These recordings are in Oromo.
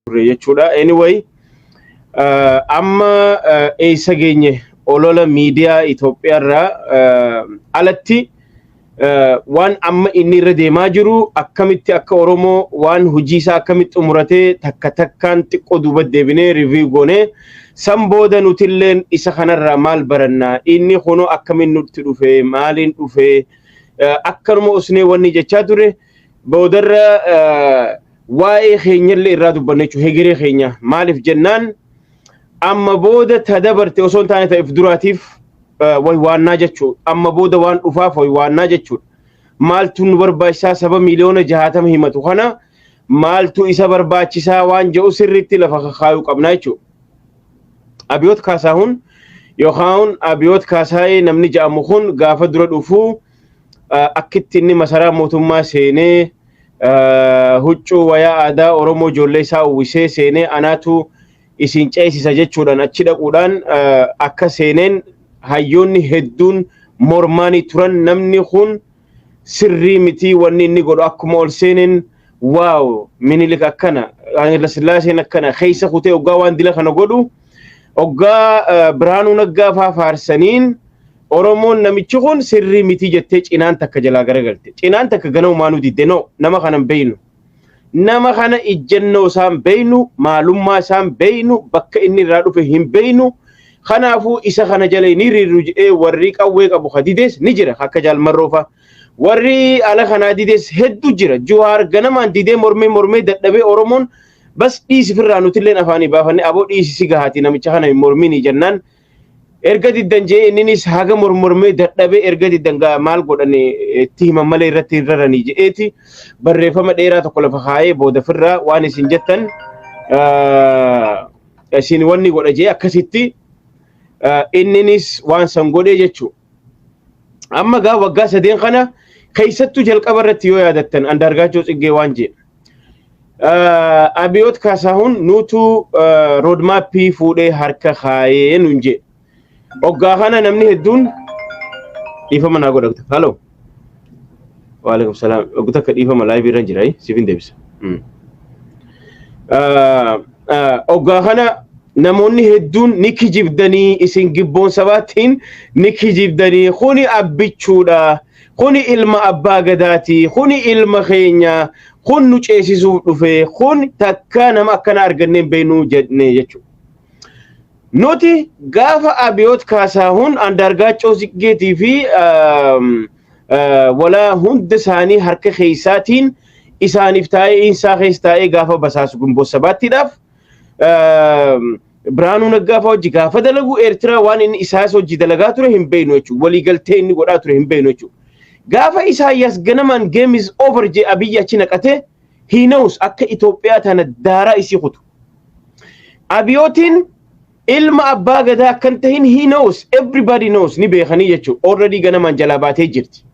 Turre jechuudha. Anyway, amma eessa geenye? Olola miidiyaa Itoophiyaarraa alatti waan amma inni irra deemaa jiru, akkamitti akka Oromoo waan hojii isaa akkamitti xumuratee, takka takkaan xiqqoo duuba deebinee review goonee, san booda nutilleen isa kanarraa maal barannaa, inni kunoo akkamiin nutti dhufe, maaliin dhufe, akkanuma usnee wanni jechaa ture, boodarra waa'ee keenyallee irraa dubbanna jechuudha. Hegeree keenya maaliif jennaan, amma booda ta dabarte osoo hin taane ta'eef duraatiif waywaannaa jechuudha. Amma booda waan dhufaaf waywaannaa jechuudha. Maaltu nu barbaachisaa? Saba miiliyoona 60 himatu kana maaltu isa barbaachisaa waan jedhu sirriitti lafa kakaayuu qabna jechuudha. Abiyoot Kaasaahun yookaan Abiyoot Kaasaayee namni jedhamu kun gaafa dura dhufuu, akkitti inni masaraa mootummaa seenee, huccuu wayaa aadaa Oromoo ijoollee isaa uwwisee seenee, anaatu isin ceesisa jechuudhaan achi dhaquudhaan akka seeneen hayyoonni hedduun mormaanii turan. Namni kun sirrii miti wanni inni godhu. Akkuma ol seeneen, "Wow, Minilik akkana, Haayila Sillaaseen akkana," keessa kutee hoggaa waan dila kana godhu, hoggaa Birhaanuu Naggaa faa faarsaniin, Oromoon namichi kun sirrii miti jettee cinaan takka jalaa garagalte. Cinaan takka ganamumaanuu didde. No, nama kana hin beeynu. Nama kana ijjennoo isaan beeynu, maalummaa isaan beeynu, bakka inni irraa dhufe hin beeynu. Kanaafuu isa kana jala ni hiriirru jedhee warri qawwee qabu ka dides ni jira, akka Jaalmarroo fa'a. Warri ala kanaa dides hedduu jira. Juhaar ganamaan didee mormee mormee dadhabee, Oromoon bas dhiisi firraa, nutilleen afaanii baafannee aboo dhiisi si gahaati, namicha kana hin mormini jennaan, erga diddan jee inninis haga mormormee dadhabee, erga diddan gaa maal godhane, itti himan malee irratti hin raranii je'eeti barreeffama dheeraa tokko lafa kaayee, booda firraa waan isin jettan isin wanni godha jee akkasitti inninis waan san godhee jechuudha. Amma gaa waggaa 3n kana keessattuu jalqaba irratti yoo yaadattan, Andaargaachoo Tsiggee waan jedhe. Abiyoot Kaasaahun nuutu roadmapii fuudhee harka kaayee nuun jedhe. Hoggaa kana namni hedduun, dhiifama naa godha. Hello. Waalaikum salaam. Oggu takka dhiifama, live irra jira, siif hin deebisa. Hoggaa kana namoonni hedduun ni kijibdanii, isin gibboon sabaattiin ni kijibdanii, kuni abbichuudha, kuni ilma abbaa gadaati, kuni ilma keenya, kun nu ceesisuuf dhufe, kun takka nama akkana argannee hin beeknu jenne jechuudha. Nuti gaafa Abiyoot Kaasaahun Andaargaachoo Tsiggeetii fi walaa hunda isaanii harka keessaatiin isaaniif taa'ee, insaa keessa taa'ee gaafa basaasu, Gimboot Sabaattiidhaaf Birhaanuu Naggaa fa'aa hojii gaafa dalagu, Eertiraa waan inni Isaayyaas hojii dalagaa ture hin beeknu jechuudha. Waliigaltee inni godhaa ture hin beeknu jechuudha. Gaafa Isaayyaas ganamaan "Game is over" jee Abiyyi achi naqatee, he knows akka Itoophiyaa tana daaraa isii kutu. Abiyootiin ilma abbaa gadaa akkan tahin he knows, everybody knows, ni beekanii jechuudha. Already ganamaan jalaa baatee jirti.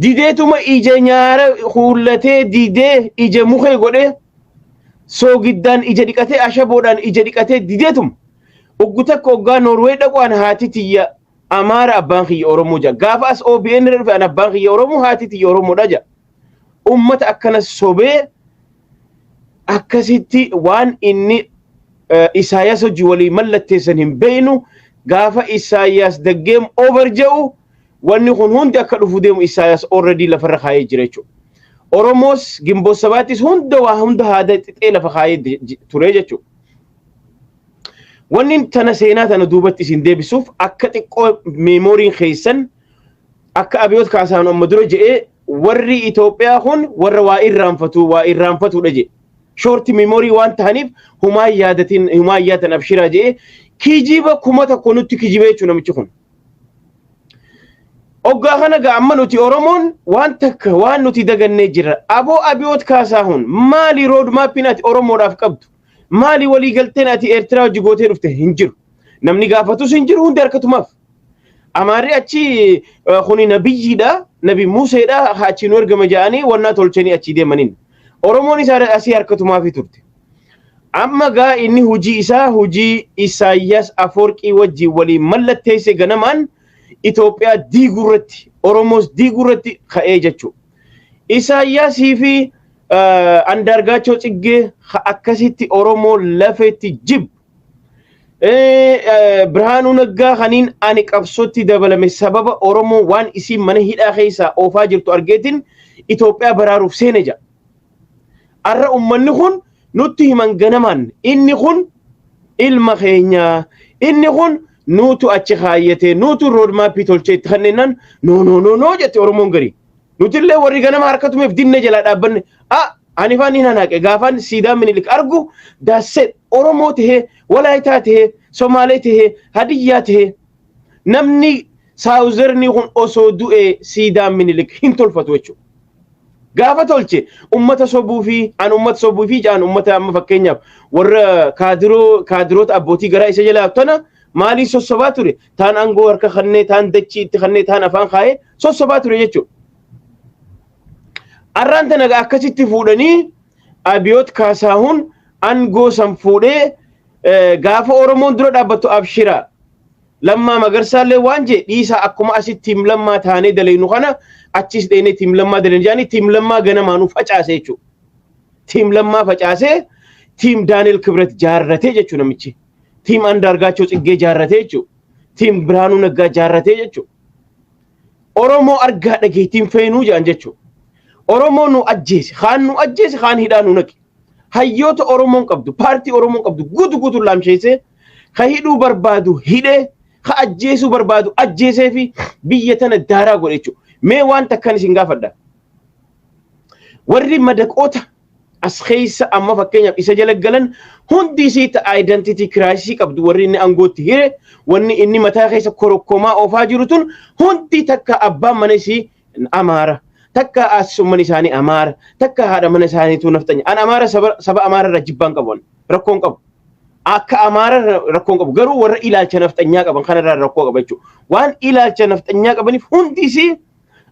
Dideetuma ija nyaara huullatee didee, ija mukee godhee, soogiddaan ija dhiqatee, ashaboodhaan ija dhiqatee dideetuma. Oggu takka oggaa Noorwee dhaqu, "An haati tiyya Amaara, abbaan kiyya Oromoo" jedha. Gaafa as OBN irra dhufe, "An abbaan kiyya Oromoo, haati tiyya Oromoodha" jedha. Ummata akkana sobee akkasitti waan inni Isaayyaas hojii walii mallatteessan hin beeynu. Gaafa Isaayyaas "The game over" jedhu, wanni kun hundi akka dhufu deemu Isaayyaas already lafarra kaayee jira jechuudha. Oromoos Gimboot Sabaattis hunda waa hunda haada xixee lafa kaayee ture jechuudha. Wanni tana seenaa tana duubatti isin deebisuuf, akka xiqqoo memoryn keessan akka Abiyoot Kaasaan amma dura jedhee, warri Itoophiyaa kun warra waa irraanfatu, waa irraanfatudha jedhe. Short memory waan ta'aniif humaa yaadatin, humaa yaatan, abshiraa jedhee kijiba 1000 nutti kijibee jechuudha namichi kun. Oggaa kana gaa amma nuti Oromoon waan takka waan nuti dagannee jirra. Aboo Abiyoot Kaasaahun, maali roadmapiin ati Oromoodhaaf qabdu? Maali waliigalteen ati Eertiraa hojii gootee dhufte? Hin jiru. Namni gaafatus hin jiru, hundi harkatumaaf. Amaarri achi kuni nabiyyiidha, nabi Museedha, achi nu ergama jedhanii wannaa tolchanii achii deemaniin. Oromoon isaa asii harkatumaafi turte. Amma gaa inni hojii isaa, hojii Isaayyaas Afoorqii wajjin waliin mallatteesse, ganamaan Itoophiyaa diiguu irratti, Oromoos diiguu irratti ka'ee jechuudha. Isaayyaasii fi Andaargaachoo Tsiggee akkasitti Oromoo lafeetti jib. Birhaanuu Naggaa kaniin ani qabsootti dabalame sababa Oromoo waan isiin mana hidhaa keessaa oofaa jirtu argeetiin Itoophiyaa baraaruuf seene jedha. Arra ummanni kun nutti himan ganamaan, inni kun ilma keenyaa, inni kun nuutu achi kaayyate, nuutu roadmapii tolchee itti kanneennan, no, no, no, no jette Oromoon garii. Nutillee warri ganama harka tumeef dinne jalaa dhaabbanne, a ani faan hin hanaaqe. Gaafaan siidaa Minilik argu daasseet Oromoo tahee, Walaayitaa tahee, Somaalee tahee, Hadiyyaa tahee, namni southernii kun osoo du'ee siidaa Minilik hin tolfatu jechuudha. Gaafa tolche ummata sobuu fi an ummata sobuu fi jaan ummata amma fakkeenyaaf warra kaadiroo, kaadiroota abbootii garaa isa jalaa tana maaliin sossobaa ture? Taan aangoo harka kannee, taan dachii itti kannee, taan afaan kaayee sossobaa ture jechuudha. Arraan tana akkasitti fuudhanii Abiyoot Kaasaahun aangoo san fuudhee gaafa Oromoon dura dhaabbattu abshira. Lammaa Magarsaallee waan jee dhiisaa, akkuma asitti team Lammaa taanee daleynu kana achis dheenee team Lammaa daleynu jaanii team Lammaa ganamaanuu facaase jechuudha. Team Lammaa facaasee team Daani'el Kibret jaarratee jechuudha namichi. Team Andaargaachoo Tsiggee jaarratee jechuudha. Team Birhaanuu Naggaa jaarratee jechuudha. Oromoo argaa dhageettiin feenuu jedhan jechuudha. Oromoo nu ajjeese, kaan nu ajjeese, kaan hidhaa nu naqe. Hayyoota Oromoon qabdu, paartii Oromoon qabdu guutu guutu laamsheessee, ka hidhuu barbaadu hidhee, ka ajjeesuu barbaadu ajjeesee fi biyya tana daaraa godhe jechuudha. Mee waan takkan isin gaafadha. Warri madaqoota as keessa amma fakkeenyaaf isa jala galan hundi isii identity crisis qabdu, warri inni aangootti hire, wanni inni mataa keessa korokkomaa oofaa jiru tun hundi takka abbaan mana isii Amaara, takka asumman isaanii Amaara, takka haadha mana isaaniitu naftanya. An Amaara, saba Amaara irraa jibbaan qabu, rakkoon qabu. Akka Amaara rakkoon qabu, garuu warra ilaalcha nafxanyaa qaban kanarraa rakkoo qaba jechuudha. Waan ilaalcha nafxanyaa qabaniif hundi isii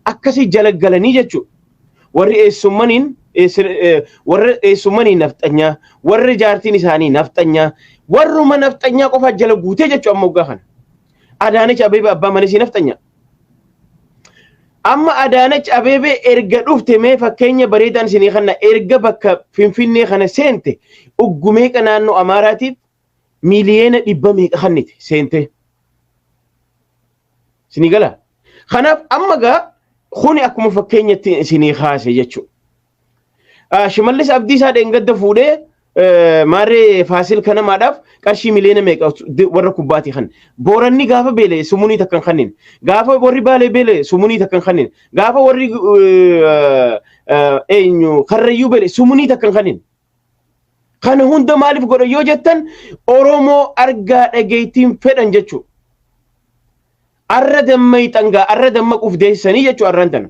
akkasii jala galanii jechuudha. Warri eessummaniin, warra eessummanii nafxanyaa, warri jaartiin isaanii nafxanyaa, warruma nafxanyaa qofa jala guutee jechuudha amma waggaa kana. Adaanech Abeebee abbaa mana isii nafxanyaa. Amma Adaanech Abeebee erga dhufte, mee fakkeenya bareedaan isinii kanna, erga bakka Finfinnee kana seente uggumeeqa naannoo Amaaraatiif 100 miliyoona meeqa kannite seente. Isinii gala. Kanaaf amma gaa kuni akkuma fakkeenyatti isinii kaase jechuudha. Shimallis Abdiisaa dheengadda fuudhee maarree Faasil kanamaadhaaf qarshii miliyoona meeqa warra kubbaatii kan. Booranni gaafa beele sumunii takkan kannin. Gaafa warri Baalee beele sumunii takkan kannin. Gaafa warri eenyu Karrayyuu beele sumunii takkan kannin. Kana hunda maaliif godhan yoo jettan, Oromoo argaa dhageettiin fedhan jechuudha. Arra dammayxan gaa, arra dammaquuf deessanii jechuudha arran tana.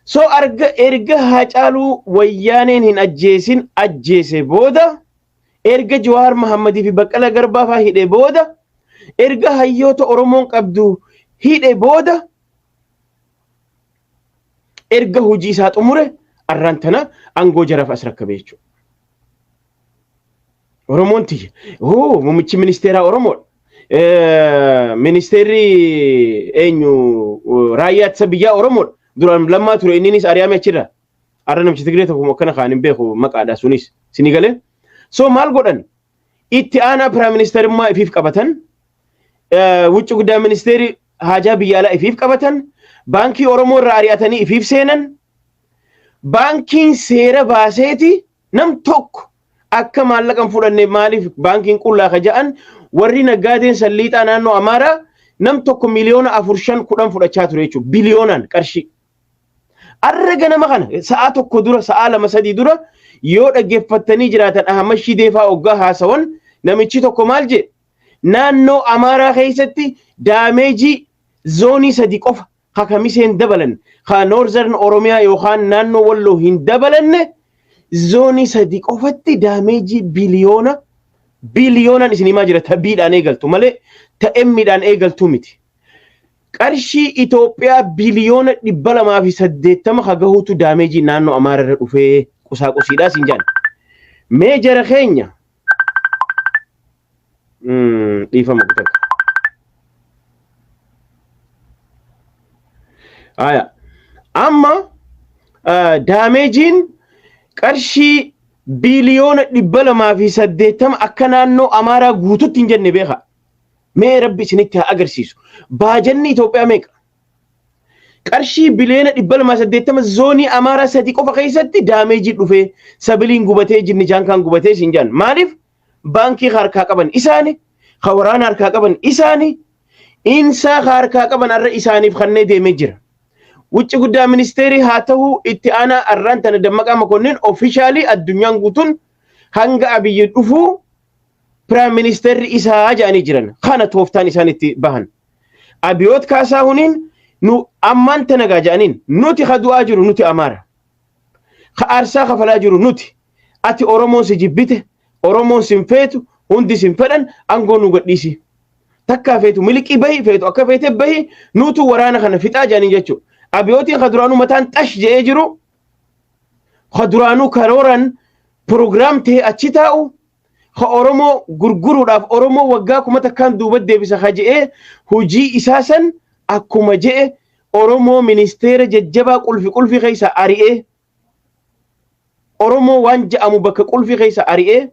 So arga erga Haacaaluu Wayyaaneen hin ajjeesin ajjeese booda, erga Jawaar Mahammadii fi Baqqala Garbaa fa'aa hidhe booda, erga hayyoota Oromoon qabdu hidhe booda, erga hojii isaa xumure arraan tana aangoo jaraaf as rakkabe jechuudha. Oromoon tiyya. Oo, muummichi ministeeraa Oromoodha. Ministeerri eenyu raayyaa ittisa biyyaa Oromoodha. Duraan Lammaa ture, inninis ari'ame achirra. Har'a namichi Tigree tokko akkana kaan hin beeku maqaadha sunis. Sini galee? So maal godhan? Itti aanaa prime ministerummaa ifiif qabatan. Wucci guddaa ministeerri haajaa biyya alaa ifiif qabatan. Baankii Oromoo irraa ari'atanii ifiif seenan. Baankiin seera baaseeti nam tokko akka maallaqa hin fudhanne, maaliif baankiin qullaa ka ja'an, warri naggaadeen salliixaa naannoo Amaaraa nam tokko 4 miliyoona, 5, 10 fudhachaa ture jechuudha, biliyoonaan qarshii. Arra ganama kana sa'aa 1 dura, sa'aa 2, 3 dura yoo dhaggeeffattanii jiraatan, Ahmad Shidee fa'aa oggaa haasawan namichi tokko maal jedhe? Naannoo Amaaraa keessatti damageii zoonii sadi qofa ka Kamiseen dabalan, ka Northern Oromiyaa yookaan naannoo Walloo hin dabalanne, zoonii sadi qofatti damageii biliyoona biliyoonaan isin himaa jira, ta biidhaan eegaltu malee ta emmiidhaan eegaltu miti. Qarshii Itoophiyaa 280 biliyoona ka gahuutu damageii naannoo Amaara irra dhufee qusaaqusiidhaa siin jaan. Mee jara keenya dhiifama kutaka. Aya. Amma damageiin Qarshii biiliyoona 280 akka naannoo Amaaraa guututti hin jenne beeka. Mee Rabbi isinitti haa agarsiisu. Baajanni Itoophiyaa meeqa? Qarshii biliyoona 280 zoonii Amaaraa sadi qofa keessatti damage dhufee, sabiliin gubatee, jinni jaankaan gubatee siin jaan. Maaliif? Baankii harkaa qaban isaani, ka waraana harkaa qaban isaani, insaa harkaa qaban har'a isaaniif kannee deemee jira. Wucci guddaa ministeerii haa ta'u, itti aanaa arraan tana Dammaqaa Makonnin officially addunyaan guutuun hanga Abiyyi dhufuu prime ministerri isaa jedhanii jiran. Kana tooftaan isaan itti bahan. Abiyoot Kaasaahuniin nu ammaan tana gaa jedhaniin, nuti ka du'aa jiru nuti Amaara. Ka aarsaa kafalaa jiru nuti. Ati Oromoon si jibbite, Oromoon sin feetu, hundi sin fedhan, aangoo nu gadhiisi. Takkaa feetu miliqii bahi, feetu akka feete bahi, nuutu waraana kana fixaa jedhanii jechuudha. Abiyootiin ka duraanuu mataan xash jedhee jiru, ka duraanuu karooran program ta'e achi taa'u, ka Oromoo gurguruudhaaf Oromoo waggaa 1000n duuba deebisa ka je'ee hojii isaa san akkuma je'e Oromoo ministeera jajjabaa qulfi qulfi keessa ari'ee, Oromoo waan je'amu bakka qulfi keessa ari'ee,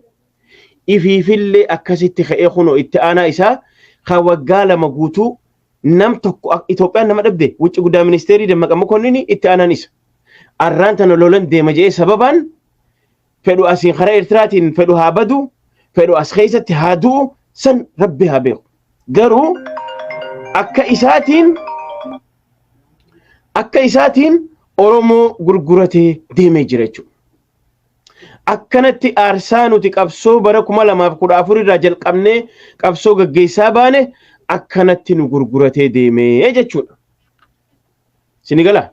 ifiifillee akkasitti ka'ee kunoo itti aanaa isaa ka waggaa 2 guutuu nam tokko Itoophiyaan nama dhabde, wucci guddaa ministeerii Dammaqa Mokonnin itti aanaan isa. Arraan tana lolan deema je'ee sababaan fedhu asiin karaa Eertiraatiin fedhu haa badu, fedhu as keessatti haa du'u, san Rabbi haa beeku. Garuu akka isaatiin Oromoo gurguratee deemee jira jechuudha. Akkanatti aarsaa nuti qabsoo bara 2014 irraa jalqabnee qabsoo gaggeessaa baane akkanatti nu gurguratee deemee jechuudha. Sini gala.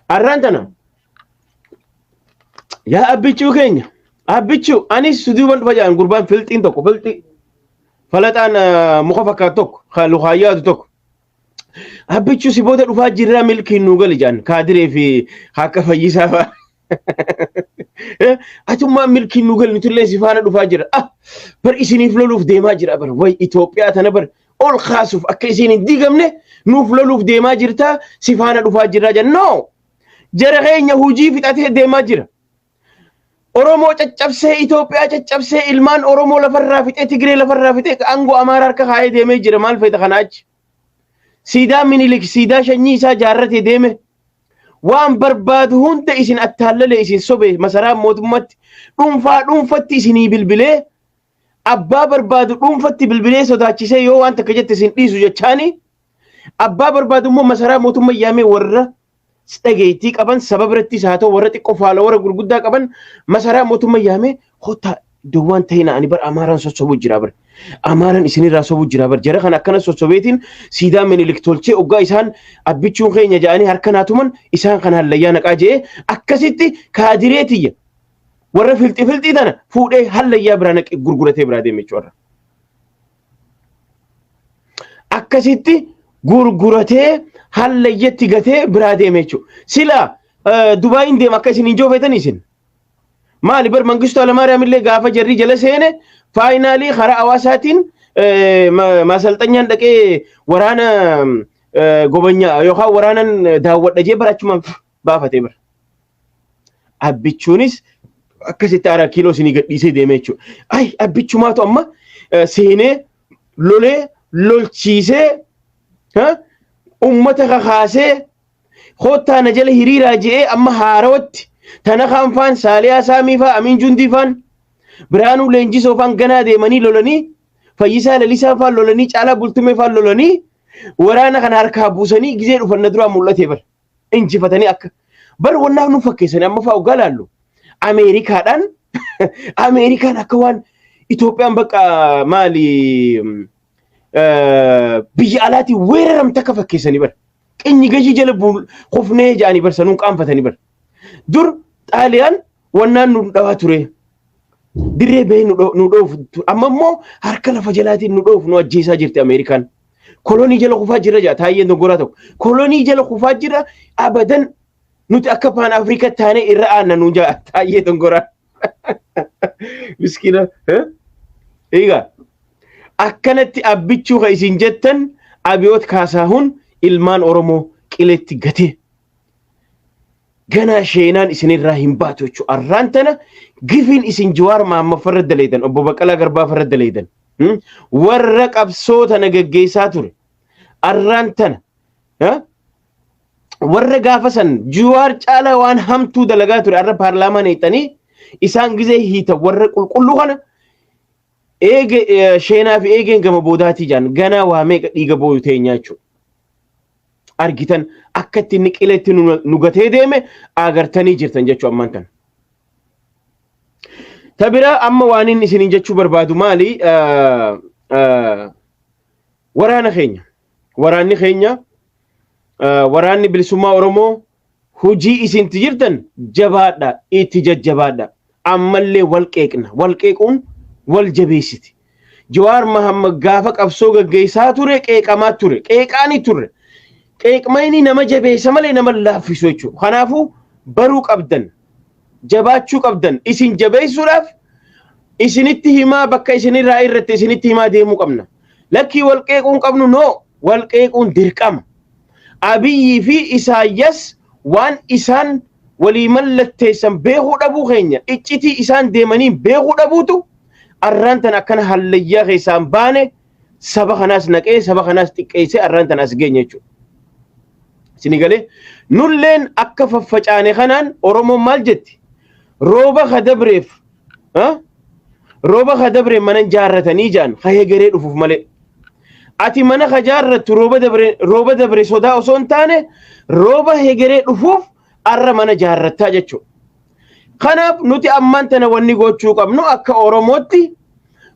Arraan tana yaa abbichuu keenya, abbichuu anis suduuban dhufa jedhan, gurbaan filxiin tokko, filxii falaxaan muka fakkaatu tokko, kan lukaayyaatu tokko. Abbichuu si booda dhufaa jirraa, milkiin nuu gali jedhan kaadiree fi akka fayyisaa fa'a. Atummaan milkiin nuu gali, nutullee si faana dhufaa jira. Ah, bar isiniif loluuf deemaa jira bar, way Itoophiyaa tana bar ol kaasuuf akka isiin hin diigamne nuuf loluuf deemaa jirtaa, si faana dhufaa jirraa jedhan. No! Jara keenya hojii fixatee deemaa jira. Oromoo caccabsee, Itoophiyaa caccabsee, ilmaan Oromoo lafarraa fixee, Tigree lafarraa fixee, aangoo Amaaraa harka kaa'ee deemee jira. Maal feeta kana achi? Siidaa Minilik, siidaa shanyii isaa jaarratee deeme. Waan barbaadu hunda isin attaallalee, isin sobe, masaraa mootummaatti dhuunfaa dhuunfatti isinii bilbilee, abbaa barbaadu dhuunfatti bilbilee sodaachisee, yoo waan takka jette isin dhiisu jechaani, abbaa barbaadu immoo masaraa mootummaa yaamee, warra dhageettii qaban saba birattis haa ta'u, warra xiqqoo faala warra gurguddaa qaban masaraa mootummaa yaamee, "Kottaa, iddoowwan ta'ina, ani bar Amaaraan sossobuu jira, bar Amaaraan isinirraa sobuu jira bar." Jara kana akkana sossobeetiin siidaa Minilik tolchee, oggaa isaan abbichuun keenya jedhanii harka naatuman, isaan kana hallayyaa naqaa jedhee akkasitti kaadiree tiyya warra filxi filxii tana fuudhee hallayyaa biraa naqee gurguratee biraa deeme jechuudha. Akkasitti gurguratee hallayyatti gatee biraa deeme jechuudha. Sila Dubaayin deema akka isin hin joofetan isin. Maali, bar Mangistuu Hayilamaariyaam illee gaafa jarri jala seene finally karaa hawaasaatiin maasalxanyaan dhaqee waraana gobanyaa yookaan waraanan daawwadha jee bara achumaan baafatee bara. Abbichuunis akkasitti araa kiiloo isinii gadhiisee deeme jechuudha. Ay, abbichumaatu amma seenee lolee lolchiisee, ummata kakaasee, kottaa na jala hiriiraa je'ee, amma haarawatti tana kaan faan Saaliyaa Saamii faa, Amiin Jundii faan, Biraanuu Leenjisoo faan ganaa deemanii lolanii, Fayyisaa Lalisaa faan lolanii, Caalaa Bultumee faan lolanii, waraana kana harkaa buusanii gizee dhufan na duraa mul'atee bar injifatanii akka bar wannaaf nu fakkeessanii. Amma faa oggaa laallu Ameerikaadhaan, Ameerikaan akka waan Itoophiyaan bakka maali biyya alaatiin weeraramte akka fakkeessanii bar qinyi gashii jala kufnee jedhanii bar sanuun qaanfatanii bar. Dur Xaaliyaan wannaan nu dhawaa ture, dirree bahee nu dhoofu, amma immoo harka lafa jalaatiin nu dhoofu, nu ajjeesaa jirti Ameerikaan. Kolonii jala kufaa jira jaa taayyeen doggoraa tokko. Kolonii jala kufaa jira, abadan nuti akka paan Afrikaa taanee irra aanna nu jaa taayyee doggoraa. Miskiina. Egaa akkanatti abbichuu ka isin jettan Abiyoot Kaasaahun ilmaan Oromoo qiletti gatee. Ganaa sheenaan isinirraa hin baatu jechuudha. Arraan tana gifiin isin Jawaar Mahammad farra daleedan, obbo Baqqalaa Garbaa farra daleedan, warra qabsoo tana gaggeessaa ture. Arraan tana warra gaafa san Jawaar caalaa waan hamtuu dalagaa ture arra paarlaamaa neexanii isaan gizee hiita warra qulqulluu kana eege sheenaa fi eegeen gama boodaatii jaan ganaa waa meeqa dhiiga booyu teenyaa jechuudha. Argitan akka itti inni qileetti nu gatee deeme agartanii jirtan jechuudha ammaan tana. Ta biraa amma waan inni isiniin jechuu barbaadu maali? Waraana keenya. Waraanni keenya, waraanni bilisummaa Oromoo, hojii isinti jirtan jabaadha, itti jajjabaadha. Ammallee wal qeeqna. Wal qeequun wal jabeessiti. Jawaar Mahammad gaafa qabsoo gaggeessaa ture qeeqamaa ture. Qeeqaanii turre. Qeeqmayni nama jabeessa malee nama laaffisu jechuudha. Kanaafuu baruu qabdan. Jabaachuu qabdan. Isin jabeessuudhaaf isinitti himaa, bakka isinirraa irratti isinitti himaa deemuu qabna. Lakkii, wal qeequun qabnu, noo wal qeequun dirqama. Abiyyii fi Isaayyaas waan isaan walii mallatteessan beekuu dhabuu keenya, iccitii isaan deemanii beekuu dhabuutu arraan tan akkana hallayyaa keessaan baane, saba kanaas naqee, saba kanaas xiqqeessee arraan tan as geenye jechuudha. Isinii galee? Nulleen akka faffacaane kanaan Oromoon maal jetti? Rooba kadabreef, rooba kadabree mana jaarratanii jaan ka hegeree dhufuuf malee. Ati mana ka jaarrattu rooba dabre, rooba dabre sodaa osoo hin taane, rooba hegeree dhufuuf arra mana jaarrattaa jechuudha. Kanaaf nuti ammaan tana wanni gochuu qabnu akka Oromootti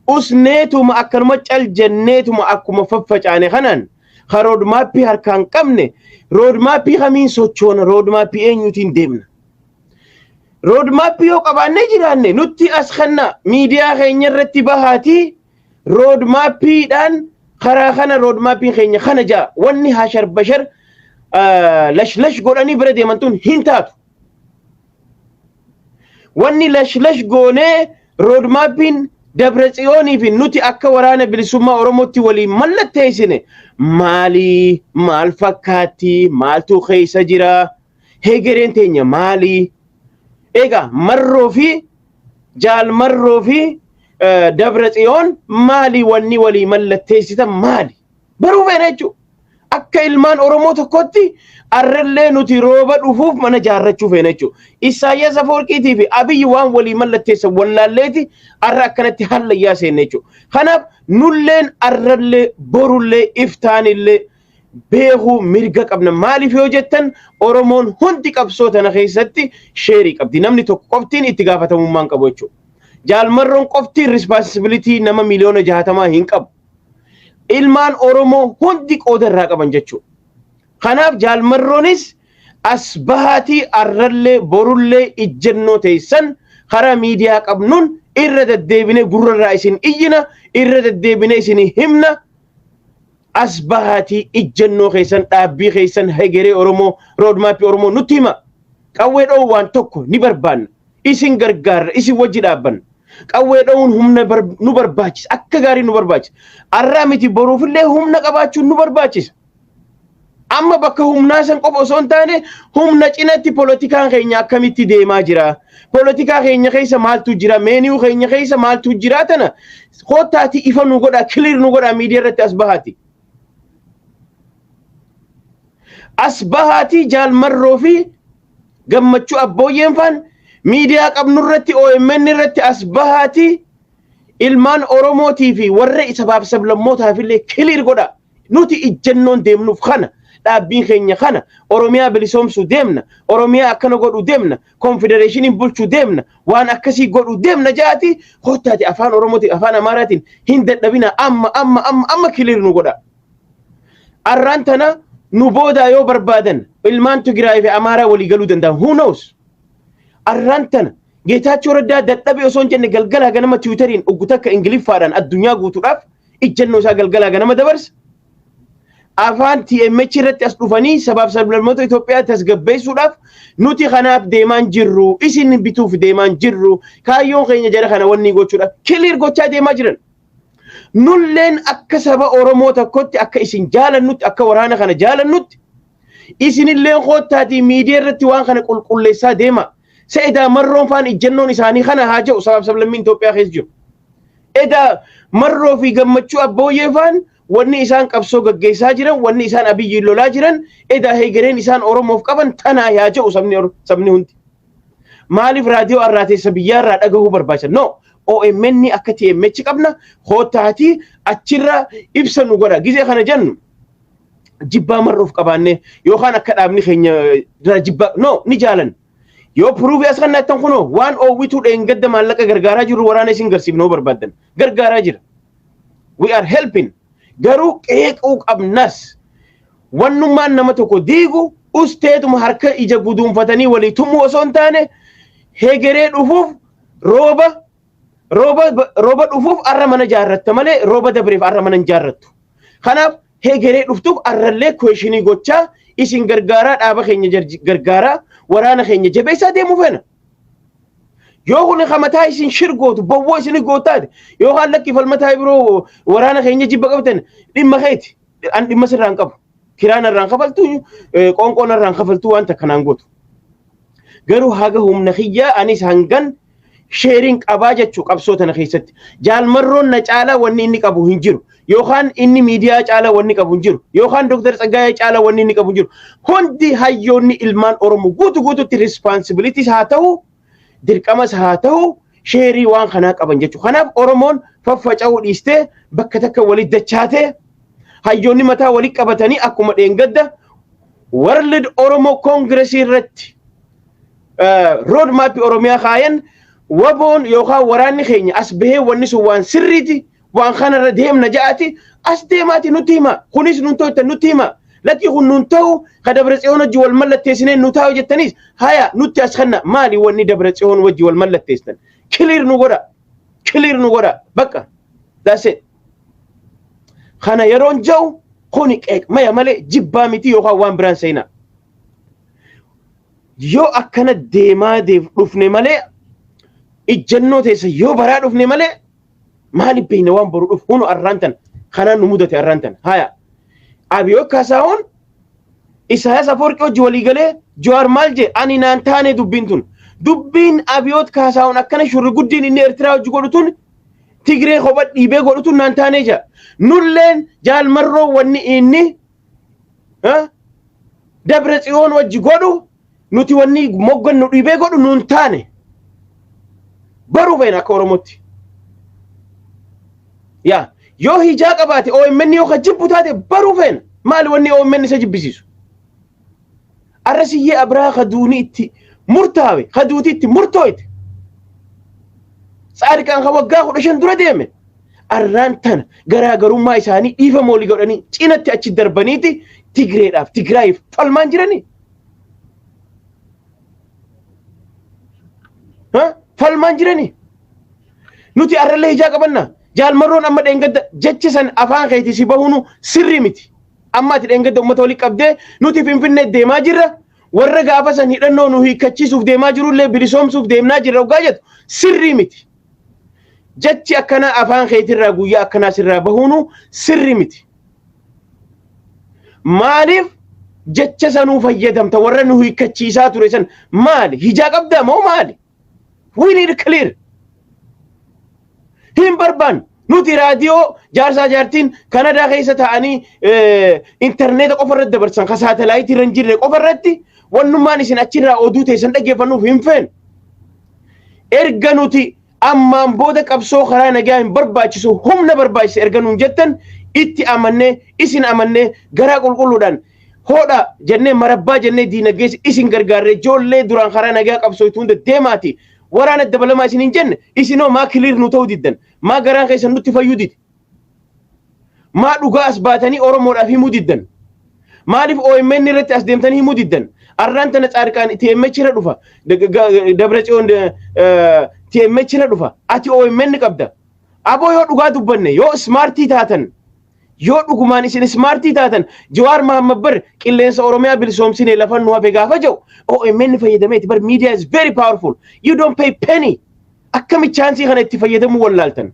usneetuma akkanuma cal jenneetuma akkuma faffacaane kanaan ka roadmapii harkaan qabne, roadmapii kamiin sochoona, roadmapii eenyuutiin deemna? Roadmapii yoo qabaannee jiraanne nutti as kanna miidiyaa keenya irratti bahaatii roadmapiidhaan karaa kana, roadmapiin keenya kana jaa. Wanni hashar bashar lashlash godhanii bira deeman tun hin taatu. Wanni lashlash goonee roadmapiin Dabra Tsiyoonii fi nuti akka waraana bilisummaa Oromootti waliin mallatteessine maali? Maal fakkaatti? Maaltu keessa jira? Hegereen teenya maali? Egaa Marroo fi Jaal Marroo fi Dabra Tsiyoon maali, wanni walii mallatteessitan maali? Baruu feena jechuudha. Akka ilmaan Oromoo tokkotti arrallee nuti rooba dhufuuf mana jaarrachuu feena jechuudha. Isaayyaas Afoorqiitii fi Abiyyi waan walii mallatteessan wallaalleeti arra akkanatti hallayyaa seenne jechuudha. Kanaaf nulleen arrallee borullee iftaanillee beekuu mirga qabna. Maaliif yoo jettan, Oromoon hundi qabsoo tana keessatti shareii qabdi. Namni tokko qoftiin itti gaafatamummaan qabu jechuudha. Jaalmarroon qoftiin responsibility nama 60,000,000 hin qabu. Ilmaan Oromoo hundi qooda irraa qaban jechuudha. Kanaaf jaalmarroonis as bahaatii arrallee borullee ijjennoo teessan karaa miidiyaa qabnuun irra deddeebinee gurrarraa isin iyyina, irra deddeebinee isin himna. As bahaatii ijjennoo keessan, dhaabbii keessan, hegeree Oromoo, roadmapii Oromoo nutti hima. Qawwee dhoowwu waan tokko ni barbaanna. Isin gargaarra, isin wajji dhaabbanna. Qawwee dhoowwuun humna nu barbaachisa. Akka gaarii nu barbaachisa. Arraa miti, boruufillee humna qabaachuun nu barbaachisa. Amma bakka humnaa san qofa osoo hin taane, humna cinatti polotikaan keenya akkamitti deemaa jira? Polotikaa keenya keessa maaltu jira? Menu keenya keessa maaltu jira? Tana koottaati ifa nu godha, clear nu godha, miidiyaa irratti as bahaati. As bahaati jaalmarroo fi gammachuu abbooyyeen faan miidiyaa qabnu irratti, OMN irratti as bahaati ilmaan Oromootii fi warra sabaaf sablammootaaf illee clear godha. Nuti ijjannoon deemnuuf kana, dhaabbiin keenya kana, Oromiyaa bilisoomsuu deemna, Oromiyaa akkana godhuu deemna, konfedereeshiniin bulchuu deemna, waan akkasii godhuu deemna jaati kottaati afaan Oromootiin afaan Amaaraatiin hin dadhabina, amma amma amma amma clear nu godha. Arraan tana nu boodaa yoo barbaadan ilmaan Tigraay fi Amaaraa walii galuu danda'an, who knows? Arraan tana Geetaachoo Raddaa dadhabe osoo hin jenne galgalaa ganama Twitteriin uggu takka Ingiliffaadhaan addunyaa guutuudhaaf ijjannoo isaa galgalaa ganama dabarsa. Afaan TMH irratti as dhufanii sabaaf sablammoota Itoophiyaa tasgabbeessuudhaaf nuti kanaaf deemaan jirru, isin bituuf deemaan jirru, kaayyoon keenya jara kana wanni gochuudhaaf clear gochaa deemaa jiran. Nulleen akka saba Oromoo tokkotti, akka isin jaalannutti, akka waraana kana jaalannutti, Isinillee koottaatii miidiyaa irratti waan kana qulqulleessaa deema. Se'edaa Marroon faan ijjannoon isaanii kana haa jedhu sabaaf sablammiin Itoophiyaa keessa jiru. Edaa Marroo fi Gammachuu Abbooyyee faan wanni isaan qabsoo gaggeessaa jiran, wanni isaan Abiyyiin lolaa jiran, edaa heegereen isaan Oromoof qaban tanaa yaa jedhu sabni hundi. Maaliif raadiyoo arraateessa biyyaarraa dhagahuu barbaachisan? No, OMN akka TMH qabna, koottaatii achirraa ibsa nu godha. Gizee kana jennu jibbaa Marroof qabaanne yookaan akka dhaabni keenya jibbaa, no, ni jaalan. Yoo proof as kan nattan kunoo waan oowwituu dheengadda maallaqa gargaaraa jirru waraana isin garsiifnoo barbaaddan gargaaraa jira. We are helping. Garuu qeequu qabnas. Wannummaan nama tokko diigu usteetuma harka ija guduunfatanii walii tumuu osoo hin taane, hegeree dhufuuf, rooba dhufuuf arra mana jaarratta malee rooba dabreef arra mana hin jaarrattu. Kanaaf hegeree dhuftuuf arrallee question gochaa isin gargaaraa, dhaaba keenya gargaaraa, waraana keenya jabeessaa deemuu feena. Yoo kun kamataa isin shirgootu bowwoo isin gootaate yookaan lakki falmataa biroo waraana keenya jibba qabatan, dhimma keeti. An dhimma sirraan qabu. Kiraan irraan kafaltu, qoonqoon irraan kafaltu, waan takkanaan gootu. Garuu haga humna kiyyaa anis hangan share-iin qabaa jechuu qabsoo tana keessatti. Jaalmarroon na caalaa wanni inni qabu hin jiru. Yookaan inni miidiyaa caalaa wanni qabu hin jiru. Yookaan Dooktar Tsaggaayee caalaa wanni inni qabu hin jiru. Hundi hayyoonni ilmaan Oromoo guutu guututti responsibilities haa ta'u, dirqamas haa ta'u, share waan kanaa qaban jechuudha. Kanaaf Oromoon faffaca'uu dhiistee bakka takka walitti dachaatee hayyoonni mataa walitti qabatanii akkuma dheengadda World Oromo Congress irratti road map Oromiyaa kaayan, waboon yookaan waraanni keenya as bahee wanni sun waan sirriiti, waan kanarra deemna ja'ati as deemaati nutti hima. Kunis nun ta'u nutti hima. Lakki, kun nun ta'u, ka Dabra Tsiyoon wajji wal mallatteessinee nu taa'u jettanis haya nutti as kanna. Maali wanni Dabra Tsiyoon wajji wal mallatteessitan? Clear nu godha, clear nu godha. Bakka, that's it. Kana yeroon ja'u kuni qeeqmaya malee jibbaa miti yookaan waan biraan seenaa. Yoo akkana deemaa deef dhufne malee, ijjannoo teessa yoo baraa dhufne malee, maaliif beekna waan boru dhufu? Hunu arraan tan kanaan nu mudate arraan tan haya. Abiyoo Kaasaawun Isaayyaas Afoorqii hojii walii galee Jawaar maal jee? Ani naan taane dubbiin tun. Dubbiin Abiyoot Kaasaawun akkana shurri guddiin inni Eertiraa hojii godhu tun, Tigree kopha dhiibee godhu tun naan taane jaa. Nulleen Jaalmarroo wanni inni Dabra Tsiyoon wajji godhu, nuti wanni moggan nu dhiibee godhu nuun taane. Baruu feena akka Oromootti. Yaa yoo hijaa qabaate OMN yoo ka jibbu taate baruu feena. Maali wanni OMN isa jibbisiisu? Arra Siyyee Abiraa ka duuni itti murtaawe, ka duuti itti murtooyte. Tsaadiqaan ka waggaa 15 dura deeme. Arraan tana garaagarummaa isaanii dhiifama walii godhanii cinatti achi darbaniiti Tigreedhaaf Tigraayiif falmaan jiranii. Falmaan jiranii. Nuti arrallee hijaa qabanna. Jaalmarroon amma dheengadda jechi san afaan keetii si bahuunu sirrii miti. Amma ati dheengadda uummata walii qabdee nuti Finfinnee deemaa jirra. Warra gaafa san hidhannoo nu hiikkachiisuuf deemaa jirullee bilisoomsuuf deemnaa jirra waggaa jettu sirrii miti. Jechi akkanaa afaan keetirraa guyyaa akkanaa sirraa bahuunu sirrii miti. Maaliif jecha sanuu fayyadamta? Warra nu hiikkachiisaa ture san maali? Hijaa qabdaa moo maali? We need clear. Hin barbaannu. Nuti raadiyoo jaarsaa jaartiin Kanadaa keessa taa'anii intarneeta qofa irratti dabarsan, ka saatalaayitii irra hin jirre qofa irratti wannummaan isin achirraa oduu teessan dhaggeeffannuuf hin feenu. Erga nuti ammaan booda qabsoo karaa nagaa hin barbaachisu, humna barbaachisa erga nuun jettan, itti amannee isin amannee garaa qulqulluudhaan hodha jennee, marabbaa jennee, diinagdees isin gargaarree, ijoollee duraan karaa nagaa qabsoo itti hunda deemaati waraana dabalamaa isin hin jenne. Isinoo maa clear nu ta'uu diddan? Maa garaan keessan nutti fayyuu dide? Maa dhugaa as baatanii Oromoodhaaf himuu diddan? Maaliif OMN irratti as deemtanii himuu diddan? Arraan tana Tsaadiqaan TMH irra dhufa, Dabra Tsiyoon TMH irra dhufa, ati OMN qabda. Aboo, yoo dhugaa dubbanne, yoo smart taatan, yoo dhugumaan isin smart taatan, Jawaar Mahammad bar qilleensa Oromiyaa bilisoomsine lafan nu hafe gaafa jedhu OMN fayyadameeti bar. Media is very powerful. You don't pay penny. Akkami chance kana itti fayyadamuu wallaaltan?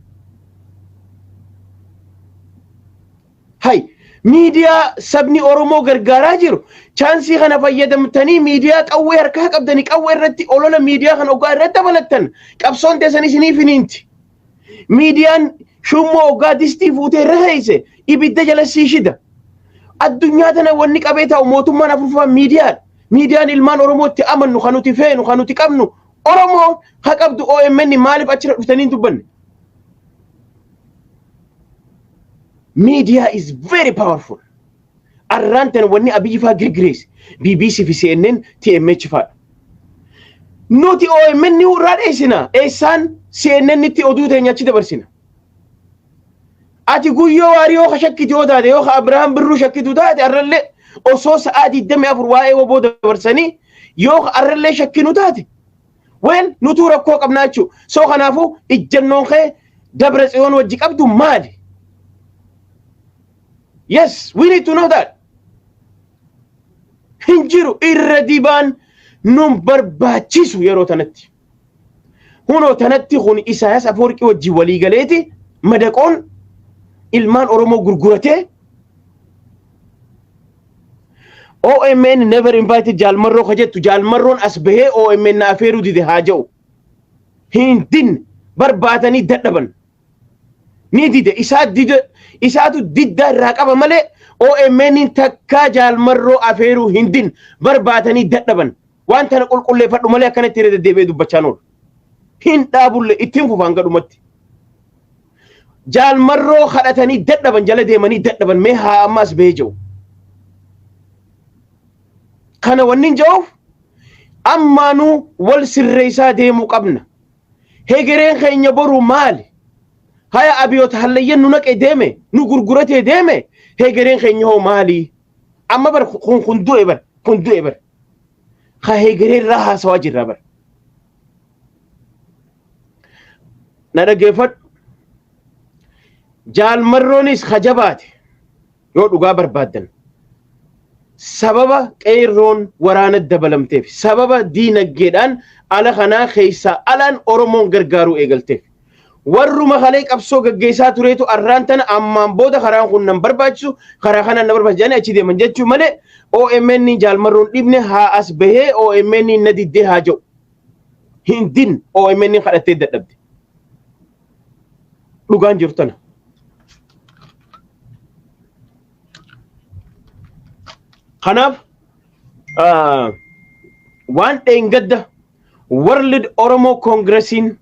Hay, Miidiyaa sabni Oromoo gargaaraa jiru. Chance kana fayyadamtanii miidiyaa qawwee harkaa qabdanii qawwee irratti olola miidiyaa kana ogaa irratti dabalattan qabsoon teessan isiniif hiniinti. Miidiyaan shummoo ogaa distii fuutee irra keesse ibidda jala sii shida. Addunyaa tana wanni qabee taa'u mootummaan afurfaan miidiyaadha. Miidiyaan ilmaan Oromoo itti amannu, kan nuti feenu, kan nuti qabnu, Oromoo ha qabdu OMN maaliif achirra dhuftanii hin dubbanne? Media is very powerful. Arraan tana wanni Abiyyi faa girgireesse BBC fi CNN TMH faadha. Nuti OMN irraa dheessina. Eessaan CNN itti oduu teenya achi dabarsina? Ati Guyyoo Waariyoo ka shakkitu yoo taate, yoo ka Abrahaam Birruu shakkitu taate, arrallee osoo sa'aa 24 waa'ee WBO dabarsanii yoo ka arrallee shakkinu taate, well, nutuu rakkoo qabnaa jechuudha. So kanaafuu ijjannoon kee Dabra Tsiyoon wajji qabdu maali? Yes, we need to know that. Hin jiru, irra dibaan nun barbaachisu yeroo tanatti. Hunoo tanatti kun Isaayyaas Afoorqii wajjin walii galeeti madaqoon ilmaan Oromoo gurguratee. OMN never invited Jaalmarroo ka jettu, Jaalmarroon as bahee OMN na afeeruu dide haa jedhu. Hin dinne, barbaadanii dadhaban. Ni dide, isaa dide, isaatu diddaa irraa qaba malee OMN takkaa Jaalmarroo afeeruu hin dinne, barbaadanii dadhaban. Waan tana qulqulleeffadhu malee akkanatti irra deddeebi'ee dubbachaa oolu. Hin dhaabulle, ittiin fufaan gadhumatti. Jaalmarroo kadhatanii dadhaban, jala deemanii dadhaban, mee haa ammaas bahee jiru. Kana wanni hin jiruuf ammaanuu wal sirreessaa deemuu qabna. Hegereen keenya boru maali? Haya, abiyoota hallayyan nu naqee deeme, nu gurguratee deeme, hegereen keenya hoo maali? Amma bar kun du'e bar, kun du'e bar. Ka hegeree irraa haasawaa jirra bar. Na dhaggeeffadhu. Jaalmarroonis kajabaate yoo dhugaa barbaaddan. Sababa qeerroon waraana dabalamteef, sababa diinaggeedhaan ala kanaa keessaa alaan Oromoon gargaaruu eegalteef. Warruma kalee qabsoo gaggeessaa tureetu arraan tana ammaan booda karaan kun nan barbaachisu, karaa kanaan na barbaachisu jedhanii achi deeman jechuu malee OMN Jaalmarroon dhibne haa as bahee OMN na diddee haa jedhu. Hin din, OMN kadhattee dadhabde. Dhugaan jiru tana. Kanaaf waan dheengadda World Oromo Congressiin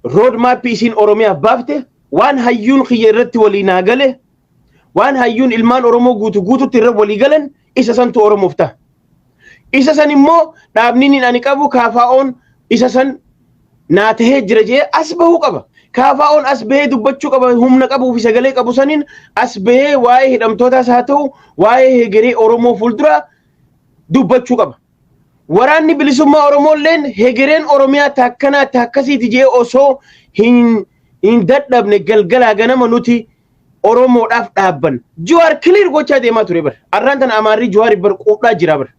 road map isiin Oromiyaaf baafte, waan hayyuun kiyya irratti walii naa gale, waan hayyuun ilmaan Oromoo guutu guututti irra walii galan, isa santu Oromoof ta'a. Isa san immoo dhaabni ani qabu KFO'n isa san naa tahee jira jee as bahuu qaba. KFO'n as bahee dubbachuu qaba, humna qabuu fi sagalee qabu saniin as bahee waa'ee hidhamtootaas haa ta'u waa'ee hegeree Oromoo fuuldura dubbachuu qaba. Waraanni bilisummaa Oromoo illeen hegereen Oromiyaa taakkanaa taakkasiiti jee osoo hin dadhabne galgalaa ganama nuti Oromoodhaaf dhaabban. Jawaar clear gochaa deemaa ture bar. Arraan tana Amaarri Jawaar bar quudhaa jira bar.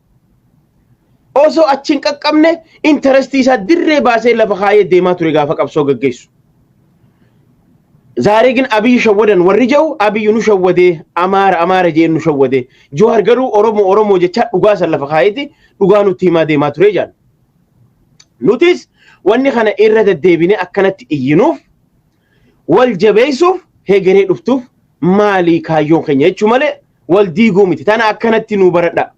Osoo achi hin qaqqabne interest isaa dirree baasee lafa kaayee deemaa ture gaafa qabsoo gaggeessu. ዛሬ ግን አብይ ሸወደን warri jedhu, Abiyyi nu shawwadee, Amaara Amaara jeen nu shawwadee, Jawaar garuu Oromoo Oromoo jecha dhugaa san lafa kaayeeti dhugaa nutti himaa deemaa ture jaan. Nutis wanni kana irra deddeebinee akkanatti iyyinuuf wal jabeessuuf, hegeree dhuftuuf maalii kaayyoon keenya jechuu malee wal diiguu miti. Tana akkanatti nu baradha.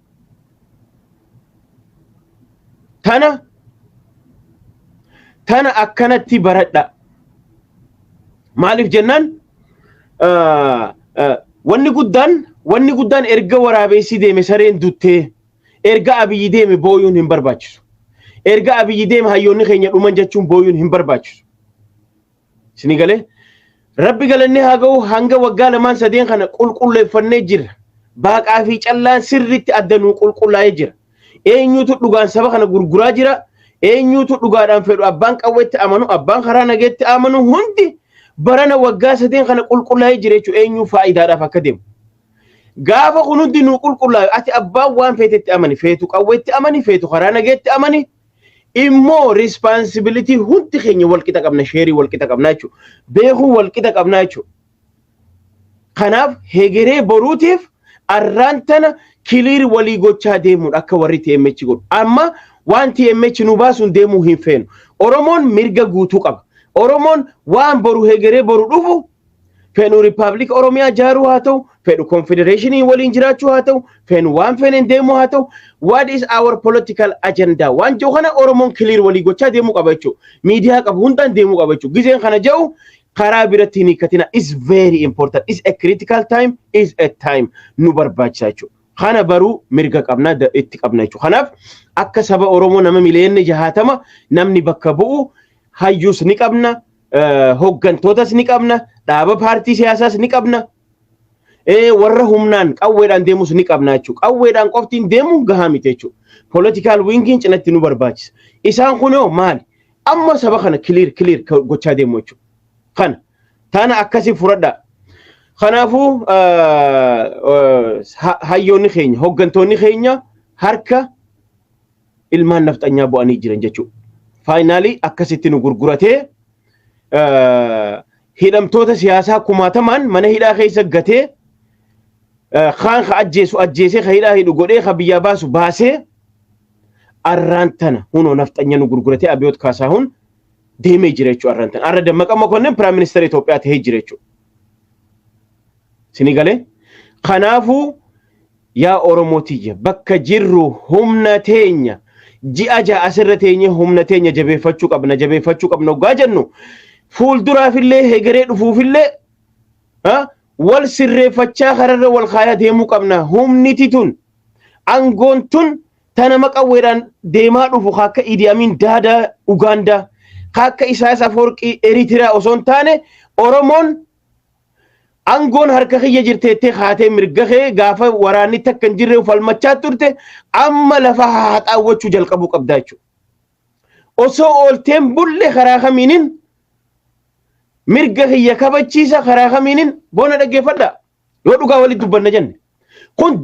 Tana akkanatti baradha. Maaliif jennaan, wanni guddaan erga waraabessi deeme sareen duttee, erga Abiyyi deeme booyuun hin barbaachisu. Erga Abiyyi deeme hayyoonni keenya dhuman jechuun booyuun hin barbaachisu. Isinii galee, Rabbi galannee haa ga'u, hanga waggaa lamaan sadeen kana qulqulleeffannee jirra. Baaqaa fi callaan sirriitti adda nuu qulqullaa'ee jira. Eenyutu dhugaan saba kana gurguraa jira? Eenyutu dhugaadhaan fedhu, abbaan qawweetti amanu, abbaan karaa nageetti amanu hundi barana waggaa sadeen kana qulqullaa'ee jira jechuudha. Eenyu faayidaadhaaf akka deemu. Gaafa kun hundi nuu qulqullaa'e, ati abbaan waan feetetti amani, feetu qawweetti amani, feetu karaa nageetti amani, immoo responsibility hundi keenya wal qixa qabna, share wal qixa qabna jechuudha. Beekuu wal qixa qabna jechuudha. Kanaaf hegeree boruutiif arraan tana clear walii gochaa deemuudha akka warri TMH godhu. Amma waan TMH nu baasuun deemuu hin feenu. Oromoon mirga guutuu qaba. Oromoon waan boru hegeree boru dhufu, feenu Riippaabilika Oromiyaa jaaruu haa ta'u, fedhu konfedereeshinii waliin jiraachuu haa ta'u, feenu waan feeneen deemuu haa ta'u, what is our political agenda? Waan jiru kana Oromoon clear walii gochaa deemuu qaba jechuudha. Miidiyaa qabu hundaan deemuu qaba jechuudha. Gizeen kana jedhu karaa biratti hin hiikkatina. Is very important. Is a critical time. Is a time nu barbaachisa jechuudha. Kana baruu mirga qabna, itti qabna jechuudha. Kanaaf akka saba Oromoo nama miliyoonni 60 namni bakka bu'u hayyuus ni qabna, hoggantootas ni qabna, dhaaba paartii siyaasaas ni qabna. Warra humnaan qawweedhaan deemus ni qabna jechuudha. Qawweedhaan qoftiin deemuun gahaa miti jechuudha. Political wingiin cinatti nu barbaachisa. Isaan kunoo maali? Amma saba kana clear clear gochaa deemu jechuudha. Kana tana akkasii fudhadhaa. Kanaafuu hayyoonni keenya, hoggantoonni keenya harka ilmaan nafxanyaa bu'anii jiran jechuudha. Finally akkasitti nu gurguratee, hidhamtoota siyaasaa kumaatamaan mana hidhaa keessa gatee, kaan ka ajjeesu ajjeesee, ka hidhaa hidhu godhee, ka biyyaa baasu baasee, arraan tana hunoo nafxanya nu gurguratee Abiyoot Kaasaahun deemee jira jechuudha arraan tana. Arra Dammaqa Mokonnin Prime Minister Itoophiyaa tahee jira jechuudha. Sini galee? Kanaafuu yaa Oromoo tiyya, bakka jirru humna teenya ji'a 6 asirra teenye humna teenya jabeeffachuu qabna. Jabeeffachuu qabna hoggaa jennu, fuulduraafillee hegeree dhufuufillee wal sirreeffachaa kararra wal kaayaa deemuu qabna. Humniti tun, aangoon tun ta nama qawweedhaan deemaa dhufu akka Idi Amin Daadaa Ugaandaa, akka Isaayyaas Afoorqii Eritiriyaa osoo hin taane, Oromoon aangoon harka kiyya jirteettee haatee mirga kee gaafa waraanni takka hin jirre falmachaa turte, amma lafa haxaawwachuu jalqabuu qabdaa jechuudha. Osoo oolteen bulle karaa kamiinin mirga kiyya kabachiisa, karaa kamiinin boona? Dhaggeeffadha. Yoo dhugaa walitti dubbanna jenne, kun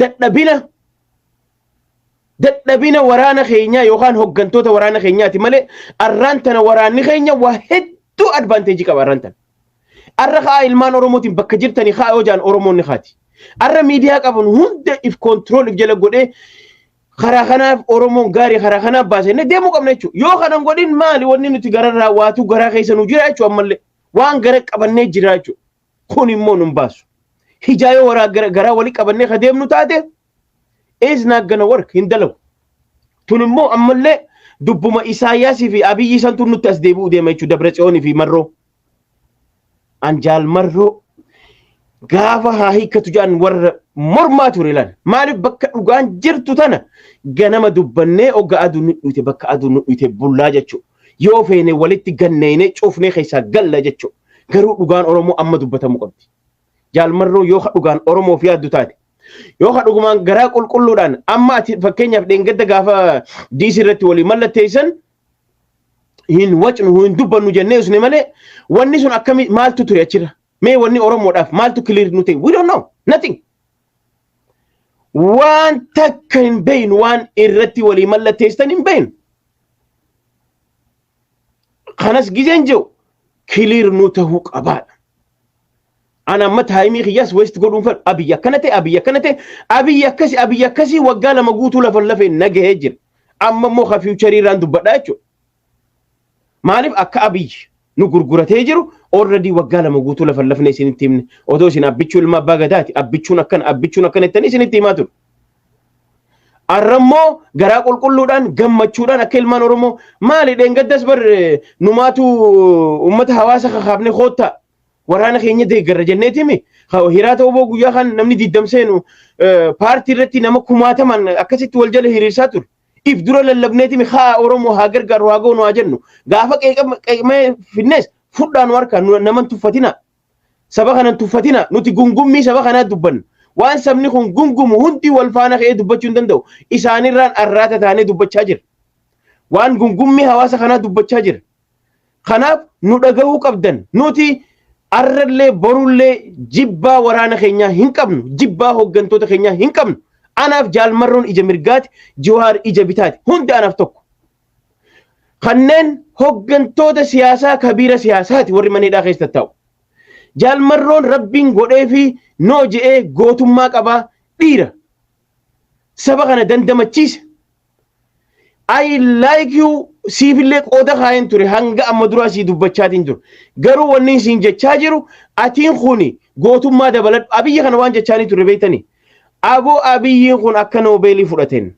dadhabina waraana keenyaa yookaan hoggantoota waraana keenyaati malee, arraan tana waraanni keenya waa hedduu advantage qaba arraan tana. Arra kaa ilmaan Oromootiin bakka jirtanii kaa yoo jaan Oromoonni kaati. Arra miidiyaa qaban hunda if control if jala godhee, karaa kanaaf Oromoon gaarii karaa kanaaf baasee deemuu qabna jechuudha. Yoo kanan godhin maali wanni nuti gararraa waatu garaa keessa nu jira jechuudha, ammallee waan gara qabannee jira jechuudha. Kun immoo nun baasu. Hijaa yoo waraa garaa walii qabannee ka deemnu taate, is not gonna work, hin dalagu. Tun immoo ammallee dubbuma Isaayyaasii fi Abiyyi santu nutti as deebi'uu deema jechuudha, Dabra Tsiyoonii fi Marroo. Anjaal Marroo gaafa haa hiikkatu jedhan warra mormaa ture ilaal. Maaliif? Bakka dhugaan jirtu tana ganama dubbannee ogga aduun nu dhuyte, bakka aduun nu dhuyte bullaa jechuudha. Yoo feene walitti ganneene cufnee keessaa galla jechuudha. Garuu dhugaan Oromoo amma dubbatamuu qabdi. Jaalmarroo, yoo dhugaan Oromoof yaaddu taate, yoo dhugumaan garaa qulqulluudhaan, amma ati fakkeenyaaf dheengadda gaafa diisii irratti walii mallatteessan hin wacnu, hin dubbannu jennee usne malee, wanni sun akkami, maaltu ture achirra? Mee wanni Oromoodhaaf maaltu clear nu ta'e? We don't know nothing. Waan takka hin beeynu, waan irratti walii mallatteessan hin beeynu. Kanas gizeen jiru clear nu tahuu qabaadha. Ana amma time kiyyaas waste godhuun fedhu. Abiyyi akkana ta'e, Abiyyi akkana ta'e, Abiyyi akkasi, Abiyyi akkasii, waggaa 2 guutuu lafa lafee nagahee jira. Amma immoo ka future irraan dubbadhaa jechuudha. Maaliif akka Abiyyi nu gurguratee jiru already waggaa 2 guutuu lafa lafne isinitti himne. Otoo isin Abbichuu ilma abbaa gadaati, Abbichuun akkana, Abbichuun akkana jettanii isinitti himaa ture. Arrammoo garaa qulqulluudhaan, gammachuudhaan akka ilmaan Oromoo maali, dheengaddas bar numaatu uummata hawaasa kakaafne koottaa waraana keenya deeggarra jenneetimi. Hiraata oboo guyyaa kan namni diddam seenu paartii irratti nama kumaataman akkasitti wal jala hiriirsaa ture. If dura lallabneetimi haa Oromoo haa gargaaru, haa goonu haa jennu. Gaafa qeeqamee finnees fudhaan harkaa naman tuffatina. Saba kanan tuffatina, nuti gungummii saba kanaa dubbanna. Waan sabni kun gungumu hundi wal faana ka'ee dubbachuu hin danda'u. Isaanirraan arraata taanee dubbachaa jira. Waan gungummii hawaasa kanaa dubbachaa jira. Kanaaf nu dhagahuu qabdan. Nuti arrallee borullee jibbaa waraana keenyaa hin qabnu. Jibbaa hooggantoota keenyaa hin qabnu. Anaaf Jaalmarroon ija mirgaati, Jawaar ija bitaati. Hundi anaaf tokko. Kanneen hooggantoota siyaasaa kabiira siyaasaati warri mana hidhaa keessa taa'u. Jaalmarroon Rabbiin godhee fi noo je'ee gootummaa qabaa, dhiira. Saba kana dandamachiise. I like you, siifillee qooda kaayeen ture, hanga amma duraa sii dubbachaatiin ture. Garuu wanni siin jechaa jiru, atiin kuni gootummaa dabaladhu. Abiyyi kana waan jechaanii ture beektanii. Aboo, Abiyyiin kun akka noobeelii fudhateen.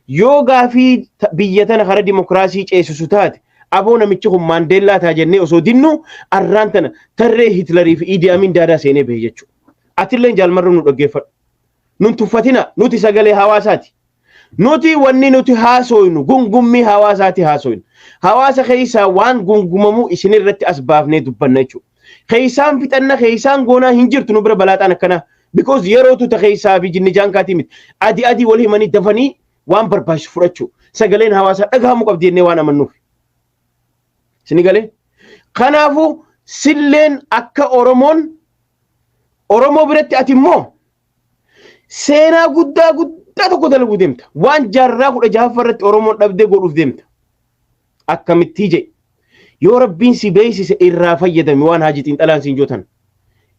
Yoo gaafii biyya tana karaa dimokiraasii ceesisu taate, aboo namichi kun Maandeellaa ta'a jennee osoo dinnu, arraan tana tarree Hitlerii fi Idi Amin Daadaa seenee bahe jechuudha. Atillee Jaalmarroo nu dhaggeeffadhu. Nun tuffatina, nuti sagalee hawaasaati. Nuti wanni nuti haasoynu gungummii hawaasaati haasoynu. Hawaasa keessaa waan gungumamu isinirratti as baafnee dubbanna jechuudha. Keessaan fixanna, keessaan goonaa hin jirtu nu bira balaaxaan akkanaa. Because yerootu ta keessaa fi jinni jaankaatii miti. Adii adii wal himanii dafanii waan barbaachisu fudhachuu. Sagaleen hawaasaa dhagahamuu qabdi jennee waan amannuuf. Isin galee? Kanaafuu silleen akka Oromoon Oromoo biratti ati immoo seenaa guddaa guddaa tokko dalaguu deemta. Waan jaarraa 16ffaa irratti Oromoon dhabdee godhuuf deemta. Akkamittii jedhe. Yoo Rabbiin si beeksise, irraa fayyadami waan Haaji Xiinxalaan siin jootan.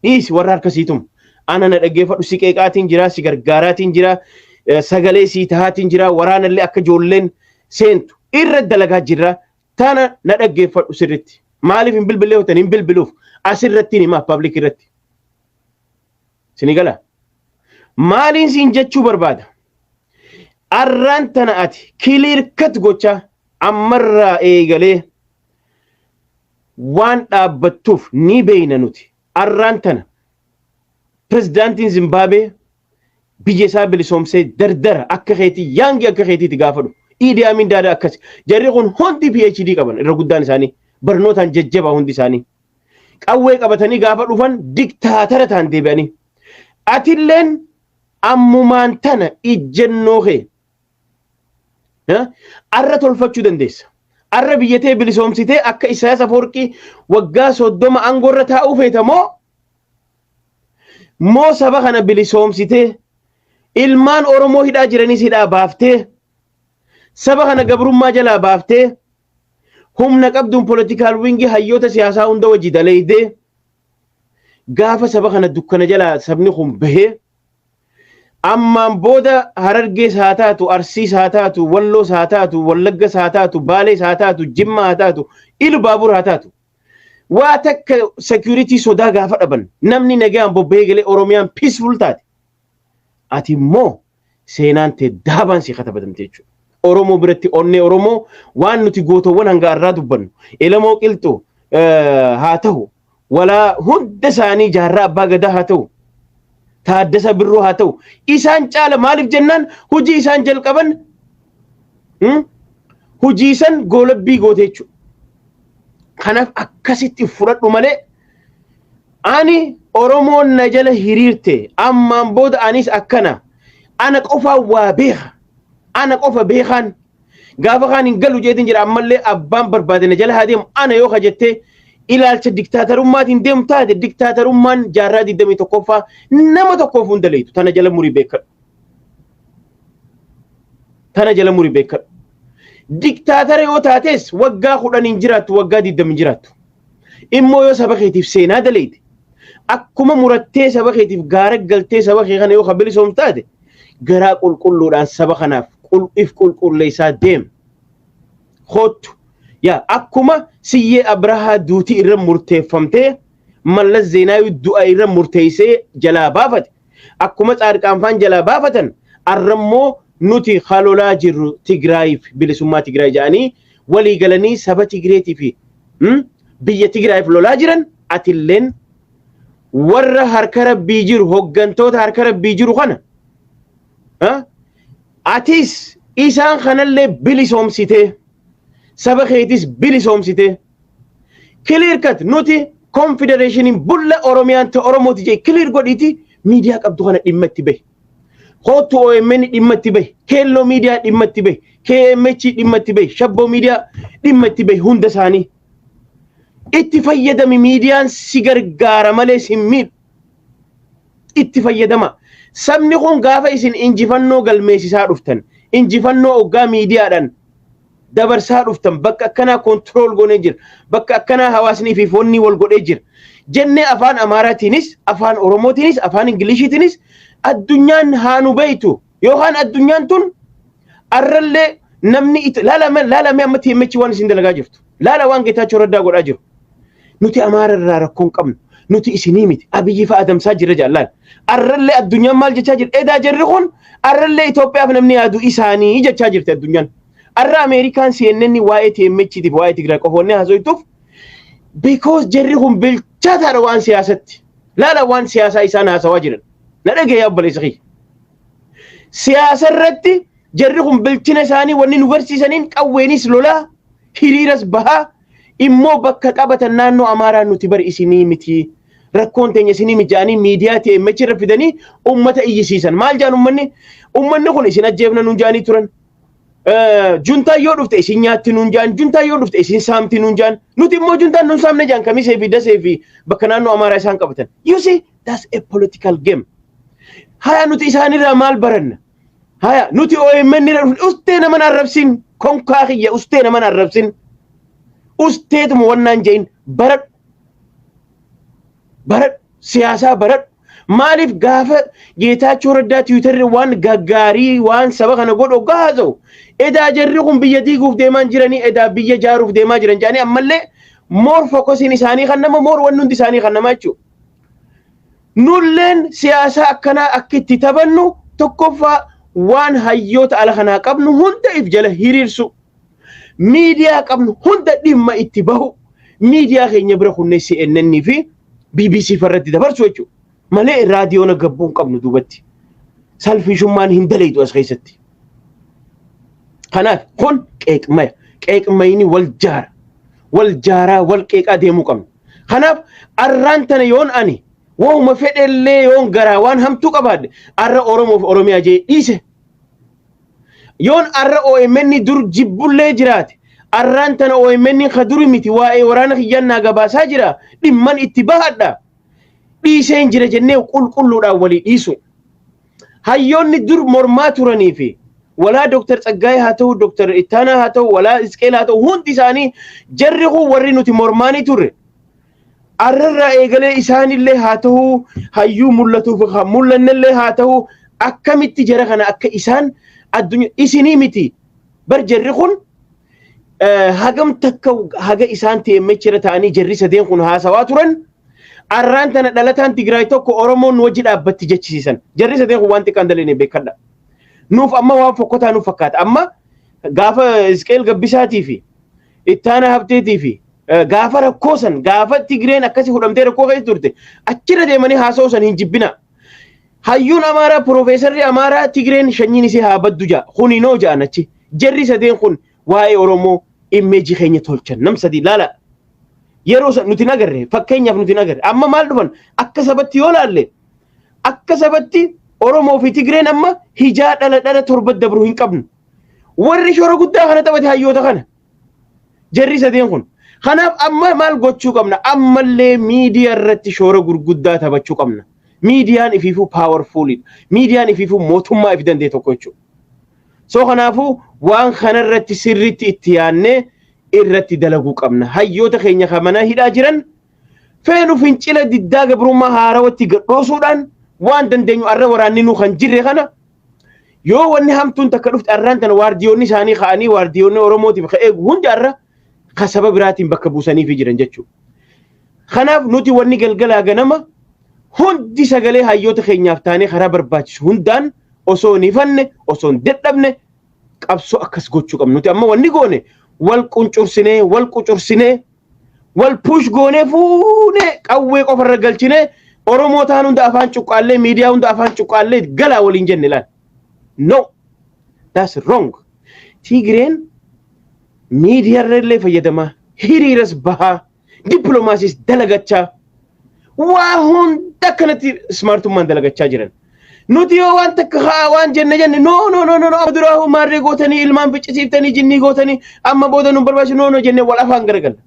Dhiisi warra harkasiitum. Ana na dhaggeeffadhu, si qeeqaatiin jira, si gargaaraatiin jira, sagalee sii tahaatiin jira, waraanallee akka ijoolleen seentu irra dalagaa jirra. Tana na dhaggeeffadhu sirritti. Maaliif hin bilbilee hootan hin bilbiluuf asirratti himaa public irratti. Sini gala. Maaliin siin jechuu barbaada? Arraan tana ati clear cut gocha ammarraa eegalee waan dhaabbattuuf ni beeyna nuti. Arraan tana pirezidaantiin Zimbaabuwee biyya isaa bilisoomsee dardara akka keetii yaangi akka keetiitti gaafadhu. Idi Amin Daadaa akkasi. Jarri kun hundi PhD qaban, irra guddaan isaanii barnootaan jajjabaa hundi isaanii. Qawwee qabatanii gaafa dhufan diktaatara ta'an deebi'anii. Atilleen ammumaan tana ijjennoo kee arra tolfachuu dandeessa. Arra biyya tee bilisoomsitee akka Isaayyaas Afawarqii waggaa 30 aangoorra taa'uu feeta moo saba kana bilisoomsitee, ilmaan Oromoo hidhaa jiranis hidhaa baaftee, saba kana gabrummaa jalaa baaftee, humna qabduun political wing hayyoota siyaasaa hunda wajji daleeydee, gaafa saba kana dukkana jalaa sabni kun bahee, ammaan booda Harargees haa taatu, Arsiis haa taatu, Walloos haa taatu, Wallaggas haa taatu, Baalees haa taatu, Jimma haa taatu, Ilu Baabur haa taatu, waa takka security sodaa gaafa dhaban, namni nagaan bobba'ee galee, Oromiyaan peaceful taate, ati immoo seenaan tee daabaan si katabadamte jechuudha. Oromoo biratti onnee Oromoo waan nuti gootowwan hanga har'aa dubbannu, Elamoo Qilxuu haa ta'u, walaa hunda isaanii, Jaarraa Abbaa Gadaa haa ta'u, Taaddasa Birruu haa ta'u, isaan caala. Maaliif jennaan, hojii isaan jalqaban hojii san goolabbii goote jechuudha. Kanaaf akkasitti fudhadhu malee, ani Oromoon na jala hiriirte, ammaan booda anis akkana, ana qofaan waa beeka, ana qofa beekaan gaafa kaan hin galu jeetiin jira, ammallee abbaan barbaade na jala haa deemu, ana yoo ka jettee ilaalcha diktaaterummaatiin deemu taate, diktaaterummaan jaarraa 21ffaa nama tokkoof hunda leetu. Tana jala murii beekadhu. Tana jala murii beekadhu. Diktaatara yoo taates waggaa 10 hin jiraattu, waggaa 20 hin jiraattu. Immoo yoo saba keetiif seenaa daleeyte, akkuma murattee saba keetiif gaara galtee, saba kee kana yoo ka bilisoomtu taate, garaa qulqulluudhaan saba kanaaf if qulqulleessaa deem. Kottu. Yaa akkuma Siyyee Abrahaa duutii irra murteeffamtee, Mallas Zeenaawii du'a irra murteessee jalaa baafate. Akkuma Tsaadqaan faan jalaa baafatan, arrammoo nuti halolaa jirru Tigraayiif, bilisummaa Tigraay jedhanii walii galanii saba Tigreetii fi biyya Tigraayiif lolaa jiran, atilleen warra harka Rabbii jiru, hoggantoota harka Rabbii jiru kana atis isaan kanallee bilisoomsitee, saba keetis bilisoomsitee, clear cut nuti konfedereeshiniin bulla, Oromiyaan ta Oromooti jee clear godhiiti miidiyaa qabdu kana dhimma itti bahi. Kootu OMN dhimma itti bahi, Keelloo miidiyaa dhimma itti bahi, KMH dhimma itti bahi, Shabboo miidiyaa dhimma itti bahi, hunda isaanii. Itti fayyadami, miidiyaan si gargaara malee si miidhu. Itti fayyadama. Sabni kun gaafa isin injifannoo galmeessisaa dhuftan, injifannoo oggaa miidiyaadhaan dabarsaa dhuftan, bakka akkanaa control goonee jira, bakka akkanaa hawaasni fi foonni wal godhee jira. Jennee afaan Amaaraatiinis, afaan Oromootiinis, afaan Ingiliishiitiinis addunyaan haa nu beeytu. Yookaan addunyaan tun arrallee namni laalame laalame amma TMH waan isin dalagaa jirtu. Laala waan Geetaachoo Raddaa godhaa jiru. Nuti Amaara irraa rakkoo hin qabnu. Nuti isinii miti. Abiyyi fa'a adamsaa jira jaallaan. Arrallee addunyaan maal jechaa jirti? Edaa jarri kun arrallee Itoophiyaaf namni yaadu isaanii jechaa jirti addunyaan. Arra Ameerikaan CNN waa'ee TMH tiif waa'ee Tigraay qofa wanni haasoytuuf because jarri kun bilchaataadha waan siyaasatti. Laala waan siyaasaa isaan haasawaa jiran. Na dhagaye obboleessa kiyya. Siyaasa irratti jarri kun bilchina isaanii wanni nu barsiisaniin qawweenis lolaa, hiriiras bahaa, immoo bakka qabatan naannoo Amaaraa nuti bari isinii miti. Rakkoon teenya isinii miti jedhanii miidiyaa TMH irra fidanii uummata iyyisiisan. Maal jedhan uummanni? Uummanni kun isin ajjeefna nuun jedhanii turan. Juntaa yoo dhufte isin nyaatti nuun jedhan, juntaa yoo dhufte isin saamti nuun jedhan. Nuti immoo juntaan nuun saamne jedhan Kamisee fi Dasee fi bakka naannoo Amaaraa isaan qabatan. You see, that's a political game. Haya, nuti isaanirraa maal baranna? Haya, nuti OMN irra dhufne ustee naman arrabsin, konkaa kiyya ustee naman arrabsin. Usteetuma wannaan je'in baradhu. Baradhu, siyaasaa baradhu. Maaliif gaafa Geetaachoo Raddaa Tiwiitarri waan gaggaarii waan saba kana godhu hoggaa haasa'u, edaa jarri kun biyya diiguuf deemaa jiranii, edaa biyya jaaruuf deemaa jiran jedhanii ammallee more focusiin isaanii kan nama more wanni hundi isaanii kan namaa jechuudha. Nulleen siyaasaa akkanaa akka itti taphannu tokkoffaa waan hayyoota ala kanaa qabnu hunda if jala hiriirsu. Miidiyaa qabnu hunda dhimma itti bahu. Miidiyaa keenya bira kunnee CNN fi BBC farratti dabarsu jechuudha. Malee raadiyoona gabbuu hin qabnu duubatti. Selfishummaan hin daleetu as keessatti. Kanaaf kun qeeqmaya. Qeeqmayni wal jaara. Wal jaaraa wal qeeqaa deemuu qabna. Kanaaf arraan tana yoon ani waanuma fedhellee yoon garaa waan hamtuu qabaadhe, arra Oromoof Oromiyaa jee dhiise. Yoon arra OMN dur jibbullee jiraate, arraan tana OMN ka duri miti, waa'ee waraana kiyyannaa gabaasaa jira, dhimman itti bahadha. Dhiiseen jira jennee qulqulluudhaan walii dhiisu. Hayyoonni dur mormaa turanii fi walaa Dr. Tsaggaayee haa ta'u, Dr. Ittaanaa haa ta'u, walaa Isqeel haa ta'u, hundi isaanii jarri kun warri nuti mormaanii turre. Arrarraa eegalee isaanillee haa ta'u, hayyuu mul'atuuf kan mul'annellee haa ta'u, akkamitti jara kana akka isaan addunyaa isinii miti bar jarri kun hagam takka haga isaan TMH irra ta'anii jarri sadeen kun haasawaa turan. Arraan tana dhalataan Tigraay tokko Oromoon wajji dhaabbatti jechisiisan. Jarri sadeen kun waan xiqqaan dalee beekadha. Nuuf amma waan fokkotaa nuuf fakkaata. Amma gaafa Isqeel Gabbisaatii fi Ittaana Habteetii fi gaafa rakkoo san, gaafa Tigreen akkasii hudhamtee rakkoo keessa turte, achirra deemanii haasa'uu san hin jibbina. Hayyuun Amaaraa, Piroofeesarri Amaaraa Tigreen shanyiin isii haa baddu ja'a. Kuninoo ja'an achi. Jarri sadeen kun waa'ee Oromoo image keenya tolchan. Nam sadii laala. Yeroo san nuti nagarre, fakkeenyaaf nuti nagarre. Amma maal dhufan? Akka sabatti yoo laalle, akka sabatti Oromoo fi Tigreen amma hijaa dhala dhala torba dabru hin qabnu. Warri shoora guddaa kana taphate hayyoota kana. Jarri sadeen kun. Kanaaf amma maal gochuu qabna? Ammallee miidiyaa irratti shoora gurguddaa taphachuu qabna. Miidiyaan ifiifuu powerfulidha. Miidiyaan ifiifuu mootummaa if danda'e tokko jechuudha. So kanaafuu waan kanarratti sirriitti itti yaannee irratti dalaguu qabna. Hayyoota keenya kan mana hidhaa jiran feenu fincila diddaa gabrummaa haarawatti gadhoosuudhaan waan dandeenyu arra waraanni nu kan jirre kana yoo wanni hamtuun takka dhufte, arraan tana waardiyoonni isaanii ka'anii waardiyoonni Oromootiif ka eegu hundi arra ka saba biraatiin bakka buusaniifi jiran jechuudha. Kanaaf nuti wanni galgalaa ganama hundi sagalee hayyoota keenyaaf taanee karaa barbaachisu hundaan osoo hin hifanne, osoo hin dadhabne qabsoo akkas gochuu qabnu. Nuti amma wanni goone wal quncursinee, wal qucursinee, wal push goonee, fuunee qawwee qofarra galchinee, Oromoo ta'an hunda afaan cuqqaallee, miidiyaa hunda afaan cuqqaallee galaa waliin jenne laal. No, that's wrong. Tigreen miidiyaa illee fayyadamaa, hiriiras bahaa, dippiloomaasiis dalagachaa, waa hunda akkanatti smartummaan dalagachaa jiran. Nuti yoo waan takka haa waan jenne jenne, no, no, no, no, no, duraa maarree gootanii, ilmaan ficcisiiftanii, jinnii gootanii, amma booda nu barbaachisu, no, no jenne wal afaan garagalla.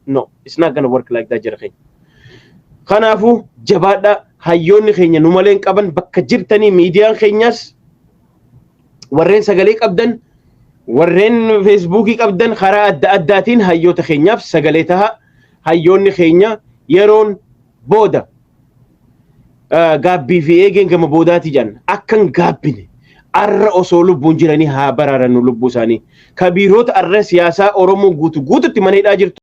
No, it's not gonna work like that, jara keenya. Kanaafuu jabaadhaa, hayyoonni keenya nu malee hin qaban. Bakka jirtanii miidiyaan keenyas, warreen sagalee qabdan, warreen Feesbuukii qabdan, karaa adda addaatiin hayyoota keenyaaf sagalee taha. Hayyoonni keenya yeroon Booda gaabbii fi eegeen gama boodaati jedhan. Akkan gaabbine, arra osoo lubbuun jiranii haa baraarannu lubbuu isaanii. Kabiirota arra siyaasaa Oromoo guutu guututti mana hidhaa jirtu.